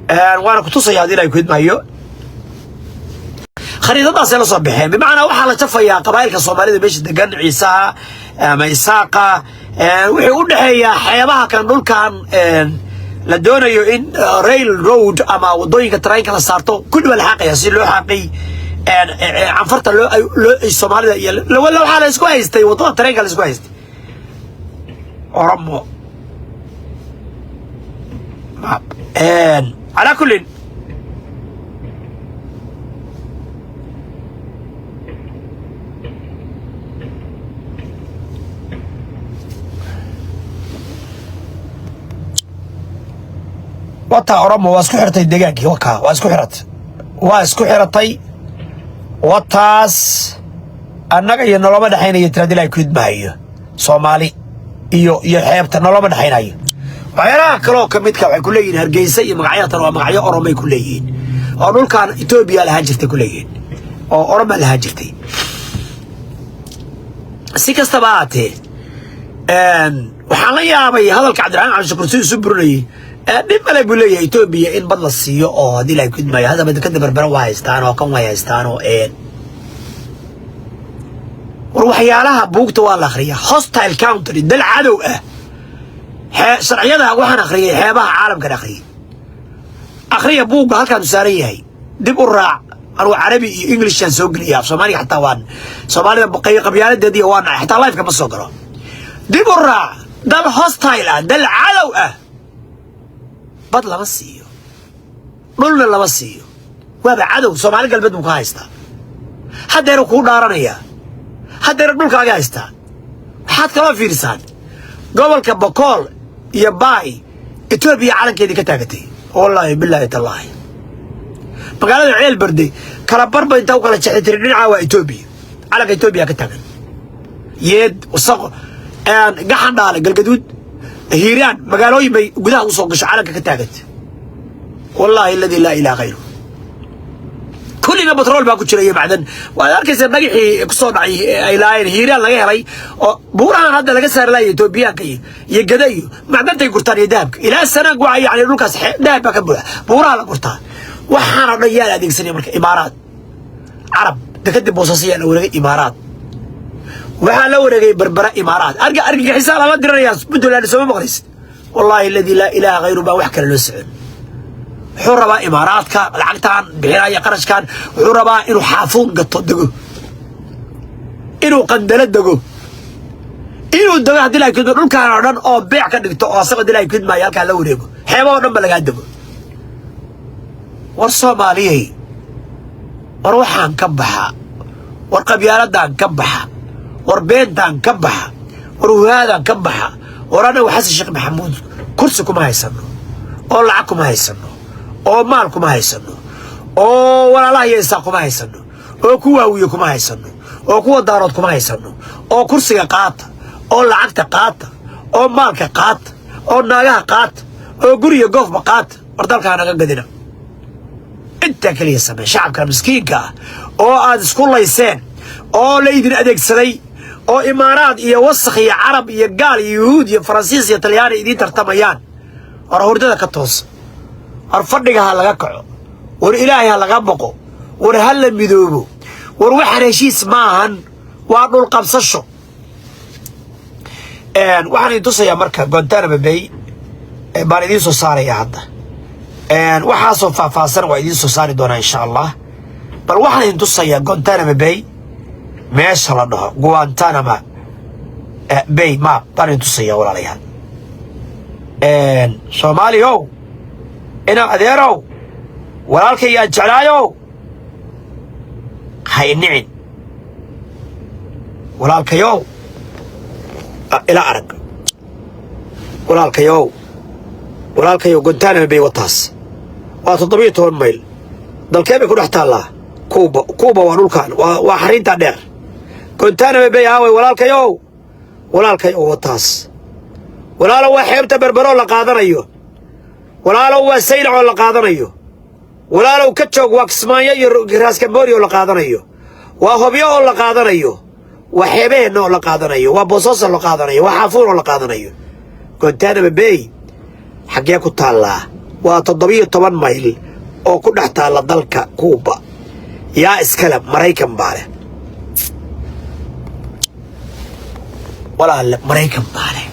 Waana ku tusaya haddii Ilahay ku idmaayo. Khariidadaasay la soo baxeen. Bimacnaa, waxaa la jafayaa qabaa'ilka Soomaalida meesha degan, Ciisaha ama Isaaqa, wuxuu u dhexeeyaa xeebaha kan, dhulkan la doonayo in rail road ama wadooyinka tareenka la saarto. Kulli waa la xaaqaya, si loo xaaqay Canfarta loo Soomaalida iyo waxaa la isku haystay waddada tareenka la isku haystay. Oromo map. Calaa kullin, wataa Oromo waa isku xirtay degaankii. Wakaa waa isku xiratay, waa isku xiratay. Wataas annaga iyo noloma dhexaynayo tirad Ilahay ku idmahayo. Soomaali iyo xeebta noloma dhexaynayo. Waxyaalaha kaloo ka midka waxay ku leeyihiin Hargeysa iyo magacyada waa magacyo Oromay ku leeyihiin, oo dhulkan Etoobiya lahaan jirtay ku leeyihiin, oo Oroma lahaan jirtay. Si kastaba ahaatee, waxaan la yaabay hadalka Cabdiraxmaan Cabdishakuur si isu burinayay. Dhib male buu leeyahay Etoobiya in bad la siiyo, oo haddii Ilahay ku idmaayo haddaba dekada Berbera waa haystaan oo kan way haystaan. Oo war, waxyaalaha buugta waa la akhriyaa. Hostile country, dal cadow ah. Sharciyada waxaan akhriyay, xeebaha caalamkan akhriyay. Akhriya buugga halkaanu saaran yahay, dib u raac. Anugu Carabi iyo Englishaan soo geliya, af Soomaaliga xataa waan Soomaalida qabyaaladeed iyo waa nacay, xataa liveka ma soo galo. Dib u raac. Dal hostile ah, dal cadow ah, bad lama siiyo, dhulna lama siiyo. Waaba cadow. Soomaali Galbeed buu ka haystaa, haddeera kuu dhaaranayaa, haddeera dhulkaaga haystaa. Waxaad kaloo fiirsaan gobolka Bokool iyo Baay, Etoobiya calankeedii ka taagatay. Wallaahi, bilaahi, tallaahi, magaalada Ceel Berde kala barba intaa u kala jexi tiri, dhinaca waa Etoobiya, calanka Etoobiya ka taagan. Yeed, Wasaqo, Gaxan Dhaale, Galgaduud, Hiiraan, magaalooyin bay gudaha usoo gasho, calanka ka taagantay. Wallaahi aladii laa ilaha khayru. Kullina batrool baa ku jira iyo macdan. Waad arkaysaa dhagixii kusoo dhacay ay laayeen Hiiraan laga helay, oo buurahan hadda laga saari laaya Etoobiyaanka iyo Gada iyo macdantay gurtaan iyo dahabka ilaa Sanaag. Waa yani dhulkaas dahab baa ka buuxa, buuraha la gurtaa. Waxaana dhan yaa la adeegsanaya marka? Imaaraad Carab. Dekadii Boosaaso yaa la wareegay? Imaaraad. Waxaa la wareegay Berbera Imaaraad. Argagixisaa lama diranayaa Puntland, sooma maqlaysid? Wallaahi aladii laa ilaaha khayru baa wax kale loo socon. Wuxuu rabaa Imaaraadka lacagtan bixinaya, qarashkan, wuxuu rabaa inuu Xaafuun gato, dego, inuu Qandalo dego, inuu dego haddii la kidmo dhulkaan oo dhan, oo beec ka dhigto, oo asaga haddii la kidmaayo halkaa la wareego, xeeba oo dhan ba lagaa dego. War Soomaaliyey, war waxaan ka baxa, war qabyaaladan ka baxa, war beentaan ka baxa, war huhaadan ka baxa. War annagu Xasan Sheekh Maxamuud kursi kuma haysano, oo lacag kuma haysano, oo maal kuma haysano, oo walaalaha iyo Isaaq kuma haysano, oo kuwa Hawiye kuma haysano, oo kuwa Daarood kuma haysano, oo kursiga qaata, oo lacagta qaata, oo maalka qaata, oo naagaha qaata, oo guriga goofba qaata. War dalkaa naga gadina. Intaa keliya samee. Shacabka miskiinka ah oo aad isku layseen, oo laydin adeegsaday, oo Imaaraad iyo wasakh iyo Carab iyo gaal iyo Yuhuud iyo Faransiis iyo Talyaani idiin tartamayaan, war hurdada ka toosa, war fadhiga ha laga kaco, war Ilaahay ha laga boqo, war ha la midoobo. War waxaan heshiis maahan, waa dhul qabsasho. Waxaan idin tusayaa marka Guantanamo Bay baan idiin soo saaraya hadda. Waxaasoo faahfaahsan waa idiin soo saari doonaa insha Allah. Bal waxaan idin tusayaa Guantanamo Bay, meesha la dhaho Guantanamo Bay map baan idin tusayaa, walaalayaal. Soomaaliyow, ina adeerow, walaalkay aan jeclaayow, ha inicin. Walaalkayow, ila arag. Walaalkayow, walaalkayow, Guantanamo Bay wataas waa 17 mayl. Dalkee bay ku dhex taallaa? Kuuba. Kuuba waa dhulkan, waa xariintaa dheer. Guantanamo Bay aaway, walaalkayow? Walaalkayow, wataas. Walaalow, waa xeebta Berberoo la qaadanayo. Walaalow, waa Saylac oo la qaadanayo. Walaalow, ka joog. Waa Kismaayo iyo Raaskamoori oo la qaadanayo, waa Hobyo oo la qaadanayo, waa xeebaheenna oo la qaadanayo, waa Boosooso la qaadanayo, waa Xaafuun oo la qaadanayo. Guantanamo Bay xaggee ku taallaa? Waa 17 mayl oo ku dhex taalla dalka Kuuba. Yaa iskale? Maraykan baa leh, walaalle, Maraykan baa leh.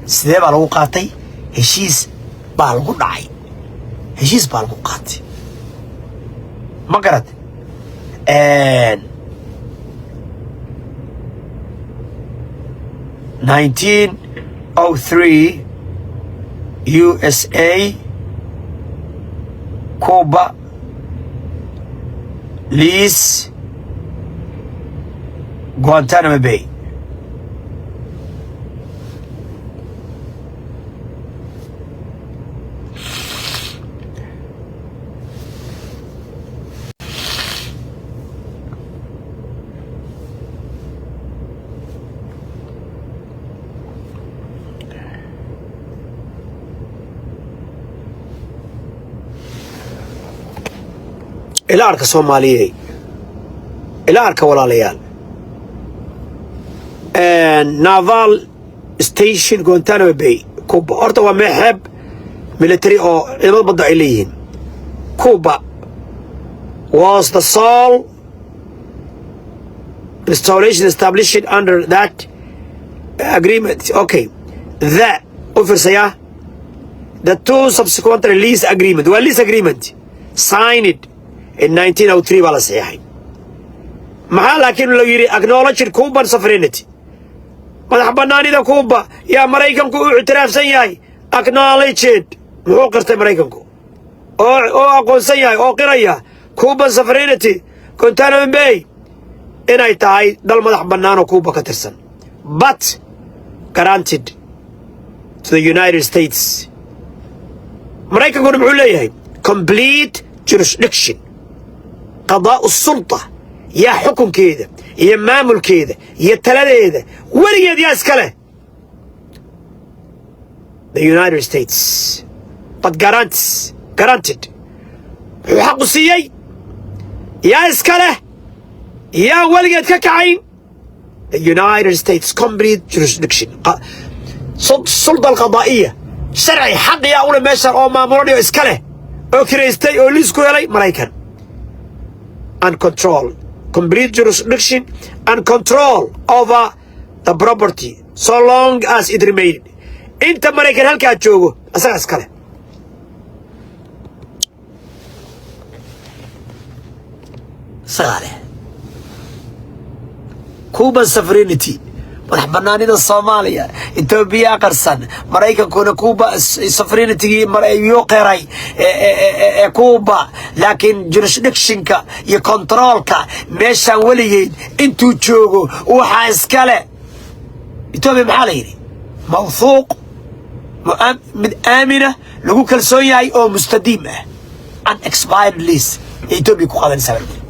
Sidee baa lagu qaatay? Heshiis baa lagu dhacay, heshiis baa lagu qaatay, ma garad? 1903 USA Cuba lease, Guantanamo Bay. Ila arka, Soomaaliyey, ila arka, walaalayaal. Naval Station Guantanamo Bay, Cuba. Horta waa mee xeeb military oo ciidamada badda ay leeyihiin. Cuba was the sole installation established under that agreement. Okay, the u fiirsayaa, the two subsequent lease agreement, waa lease agreement signed in 1903 baa la saxiixay. Maxaa laakiin loo yidhi? Acknowledged Cuban sovereignty, madax bannaanida Cuba yaa Maraykanku u ictiraafsan yahay. Acknowledged, muxuu qirtay Maraykanku oo aqoonsan yahay oo qiraya? Cuban sovereignty, Guantanamo Bay inay tahay dal madax bannaan oo Cuba ka tirsan, but granted to the United States. Maraykankuna muxuu leeyahay? Complete jurisdiction, qadaa'u sulta, yaa xukunkeeda iyo maamulkeeda iyo taladeeda weligeed yaa iska leh? The United States. But granted, muxuu xaqu siiyey? Yaa iska leh? Yaa weligeed ka kacayn? The United States. Complete jurisdiction, sulta alqadaa'iya, sharci xaq yaa ule meeshan oo maamulanayo, iska leh oo kiraystay oo liis ku helay? Maraykan. And control, complete jurisdiction and control over the property so long as it remained. Inta Maraykan halkaa joogo asagaa iska leh, isagaa leh. Cuban sovereignty, madax banaanida Soomaaliya, Etoobiya qarsan. Maraykankuna Cuba sovereignty-gii yuu qiray ee Cuba, laakiin jurisdictionka iyo controlka meeshaan weligeed intuu joogo waxaa iskale Etoobiya. Maxaa la yidhi? Mawthuuq, mid aamina, lagu kalsoon yahay oo mustadiim ah, unexpired lease ee Etoobiya ku qaadanaysaa baa la yidhi.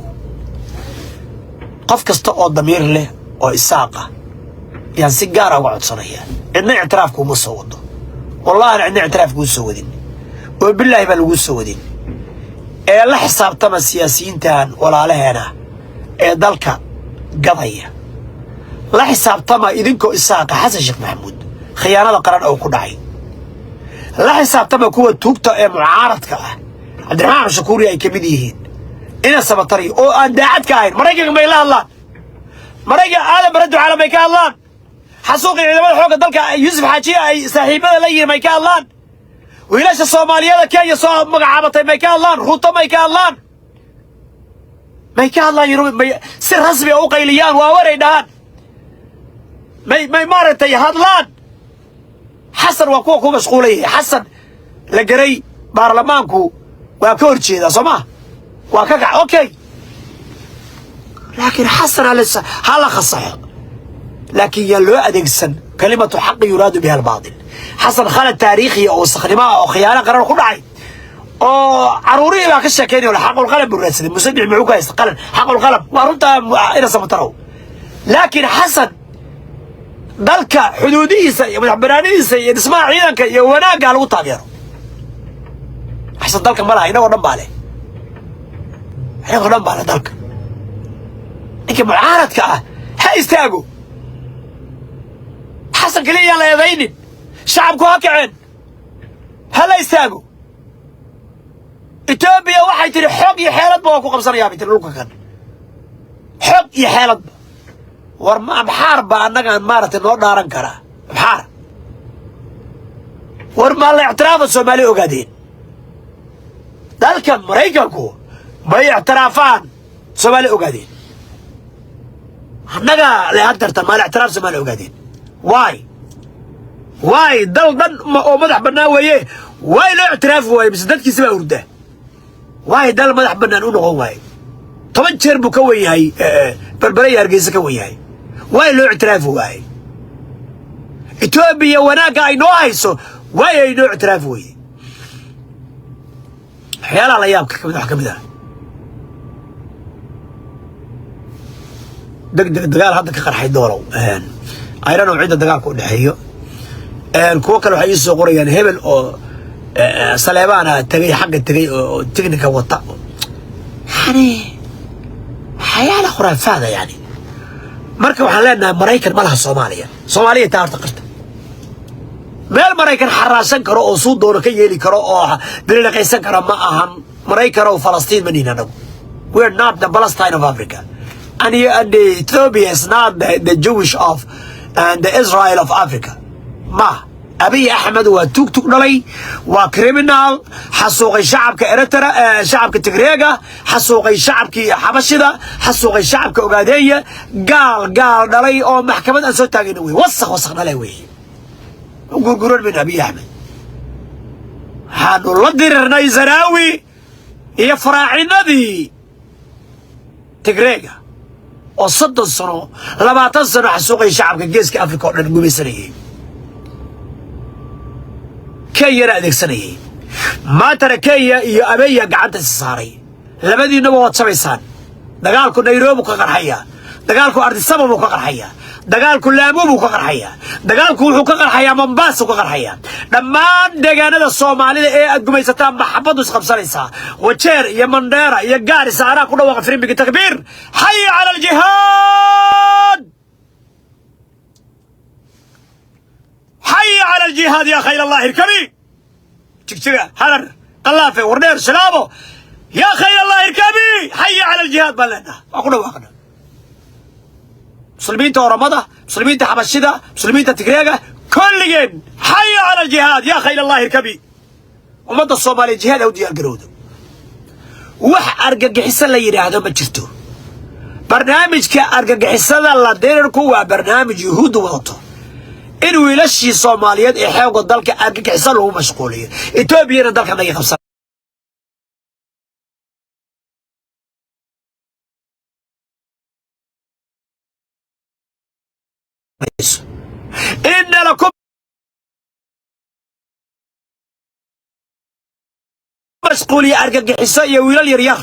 Qof kasta oo damiir leh oo Isaaqa yaan si gaara uga codsanaya: cidna ictiraaf kuuma soo wado, wallahina cidna ictiraaf kuu soo wadin, oo bilaahi baa laguu soo wadin. Ee la xisaabtama siyaasiyiintan walaalaheena ee dalka gadaya. La xisaabtama idinkoo Isaaqa Xasan Sheekh Maxamuud khiyaanada qaran oo ku dhacay. La xisaabtama kuwa tuugta ee mucaaradka ah, Cabdiraxmaan Shakuuri ay ka mid yihiin, ina Sabatari oo aan daacad ka ahayn. Maraykanka may la hadlaan? Maraykan Aadan Bare Ducaale may ka hadlaan? Xasuuqii ciidamada xoogga dalka Yuusuf Xaajiye ay saaxiibada la yihiin may ka hadlaan? Wiilasha Soomaaliyada Kenya soo magacaabatay may ka hadlaan? Ruuto may ka hadlaan? May ka hadlaan Yurub? May si rasmi a u qayliyaan? Waa waray dhahaan? May maaragtay hadlaan? Xasan waa kuwa ku mashquulayay. Xasan la garay baarlamaanku waa ka hor jeedaa, soo ma waa ka kac? Okay, laakiin Xasan ha la khasaxo, laakiin yaa loo adeegsan kalimatu xaqi yuraadu biha albaatil. Xasan khalad taariikhiya oo wasakhnimo ah oo khiyaano qaran ku dhacay oo caruurihii baa ka sheekeynaya. Xaqul qalam buu raadsaday. Musabix muxuu ka haysta? Qalan, xaqul qalam waa runtaa, ina Samatarow. Laakiin Xasan dalka xuduudihiisa iyo madax banaanidiisa iyo dhismaha ciidanka iyo wanaagga lagu taageero. Xasan dalka ma laha, inagoo dhan baa leh, inagoo dhan baa leh dalka. Ninka mucaaradka ah ha istaago. Xasan kaliya yaan la eedaynin. Shacabku ha kaceen, ha la istaago. Etoobiya waxay tidhi xoog iyo xeeladba waa ku qabsanayaa bay tiri dhulka kan, xoog iyo xeeladba. War ma Amxaar ba annagaan maaragtay noo dhaaran karaa? Amxaar war maa la ictiraafa Soomaali ogaadeen? Dalka Maraykanku may ictiraafaan Soomaali ogaadeen? Annaga le hadarta maa la ictiraaf Soomaali ogaadeen? Waay waay, dal dhan oo madax bannaan weeye, waay loo ictiraafi waaye? Mise dadkiisa baa hurda? Waay dal madax bannaan u noqon waaye? 10 jeer buu ka wen yahay Berbere iyo Hargeysa ka wen yahay. Waay loo ictiraafi waaye? Etoobiya wanaagga ay noo hayso waay ay noo ictiraafi weye? Waxyaalaha la yaabka kamid wax ka mid ah, deg deg dagaal hadda ka qarxay Doolow. Ayran cidda dagaalka u dhexeeyo. Kuwo kale waxay ii soo qorayaan hebel oo Saleebaana tegay, xagga tegay oo tignika wata, yani waxyaala khuraafaada. Yani marka waxaan leenahay Maraykan ma laha Soomaaliya. Soomaaliya taa horta qirta. Meel Maraykan xaraashan karo oo suu doono ka yeeli karo oo bililaqaysan kara ma ahan. Maraykan oo Falastiin ma nihin anagu. We are not the Palestine of Africa, and the Ethiopia is not the Jewish of and the Israel of Africa. Ma Abiy Axmed waa tug tug dhalay, waa criminal xasuuqay shacabka Eritrea, shacabka Tigreega xasuuqay, shacabkii Xabashida xasuuqay, shacabka Ogaadeenya. Gaal gaal dhalay oo maxkamad aan soo taagayna wey. Wasakh wasakh dhalay wey. Gurguran min Abiy Axmed. Waxaanu la dirirnay Zanaawi iyo faraacinadii Tigreega oo 30 sano, 20 sano xasuuqay shacabka Geeska Africa oo dhan, gumaysanayay, Kenyana adeegsanayay. Maantana Kenya iyo Abeya gacanta is saaray. Labadiinnaba waad shabaysaan. Dagaalku Nairobi ka qarxaya, dagaalku Addis Ababa ka qarxaya, dagaalku Laamu buu ka qarxaya, dagaalku wuxuu ka qarxayaa Mombasa ka qarxaya. Dhammaan deegaanada Soomaalida ee aad gumaysataan maxabadu isqabsanaysaa. Wajeer iyo Mandheera iyo Gaarisa anaa ku dhawaaqa firimbiga takbiir. Xaya cala aljihaad, xaya cala aljihaad, yaa khayl Allahi irkabi. Jigjiga, Harar, Qalaafe, Wardheer, Shilaabo, yaa khayl Allahi irkabi, xaya cala aljihaad baan leenaha. Waa ku dhawaaqna. Muslimiinta Oromada, muslimiinta Xabashida, muslimiinta Tigreega, kulligeen xaya cala aljihaad, yaa khayl Allahi irkabi. Ummadda Soomaaliya jihaad ha u diyaar garowdo. Wax argagixiso la yidhaahdo ma jirto. Barnaamijka argagixisada la dirirku waa barnaamij Yuhuuddu wadato, in wiilashii Soomaaliyeed ee xooga dalka argagixiso lagu mashquuliyo, Etoobiyana dalka naga qabsanayso inna laku mashquuliya argagixiso iyo wiilal yar yar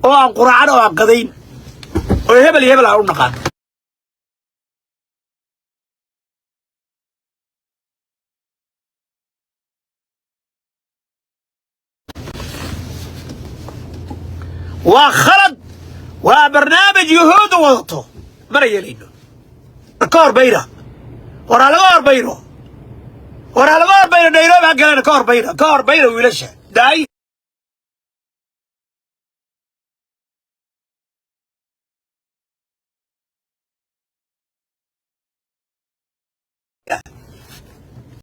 oo aan quraacan oo aan qadayn oo hebel iyo hebel aan u naqaan. Waa khalad, waa barnaamij Yuhuuddu wadato, mana yeelayno. Ka horbayra, war ha laga horbayro, war ha laga horbayro. Nairobi ha galeen, ka horbayra, ka horbayra wiilasha daay.